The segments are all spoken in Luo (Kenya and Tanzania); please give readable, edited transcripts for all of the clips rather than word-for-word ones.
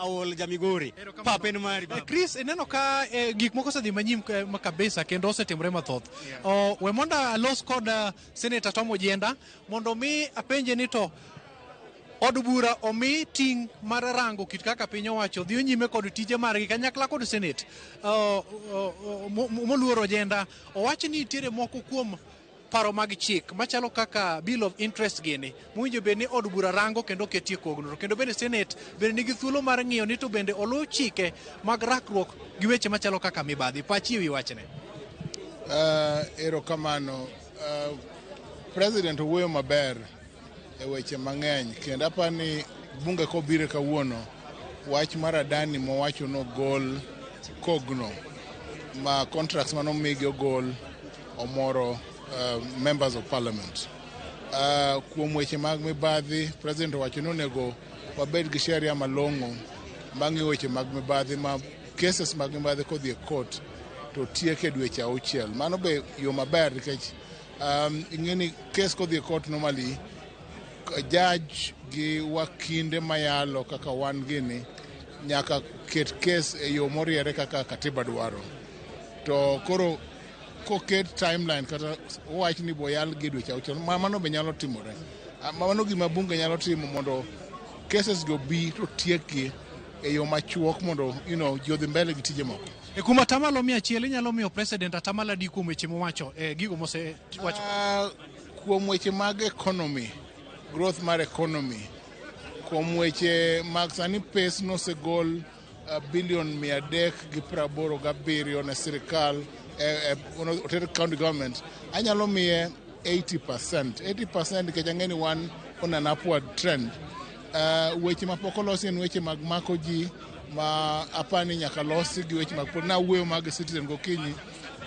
Aol Jamigori. Pap en mari baba. Chris, ineno ka gik moko osedhi manyim kabisa kendo osetimore mathoth. We mondo alos kod Senator Tom Ojienda mondo mi apenje ni to od bura omi ting' mar rango kit kaka piny owacho dhi nyime kod tije margi kanyakla kod Senate. Moluoro Ojienda owach ni nitiere moko kuom paro mag chik machalo kaka bill of interest gini mowinjo bed ni od bura rango kendo ketie kogno, kendo bende Senate bende nigi thuolo mar ng'iyo ni to bende oluw chike mag rakruok gi weche machalo kaka mibadhi. Pachi ewi wachne. Erokamano. President owuoyo maber e weche mang'eny, kendo aparo ni bunge kobiro kawuono, wach mar Adani mowacho nogol kogno ma contracts manomigi ogol omoro members of parliament. Kuom weche mag mibadhi, president owacho ni onego wabed gi sheria malong'o mang'iyo weche mag mibadhi, ma cases mag mibadhi kodhi e court to tiek e dweche 6. Mano be yo maber, nikech ing'e ni case kodhi e court, normally judge gi wakinde mayalo kaka wan gini nyaka ket case e yo moriere kaka katiba dwaro. To koro koket timeline kata owach ni boyal gi dweche 6, mano be nyalo timore. Mano gima bunge nyalo timo mondo cases go bi to tiekgi e yo machuok mondo ji odhi mbele gi tije moko. E kuom 100% inyalo miyo president 10% kuom weche mowacho e gigo mosewacho? Kuom weche mag economy, growth mar economy, kuom weche mag sani pes nosegol bilion 387 ne sirikal oter county government, anyalo miye 80%, 80%, nikech ang'e ni wan on an upward trend. Weche ma pok olosi en weche mag mako ji ma apani nyaka losi gi weche mag nawuoyo mag Citizen gokinyi,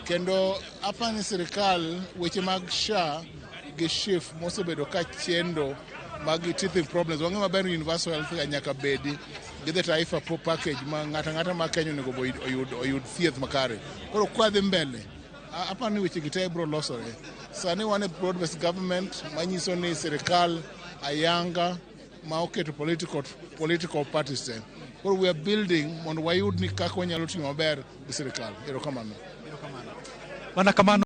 kendo apani sirikal weche mag SHA gi SHIF mosebedo ka chendo mag teething problems. Wang'e maber ni universal health nyaka bedi gi the Taifa package ma ng'ato ang'ata ma Kenya onego oyud thieth makare. Koro kwadhi mbele, aparo ni weche gi te biro losore. Sani wan e broad based government manyiso ni sirikal ayanga ma oketo political parties te. Koro we are building mondo wayud ni kaka wanyalo timo maber gi sirikal. Erokamano. Mana kamano.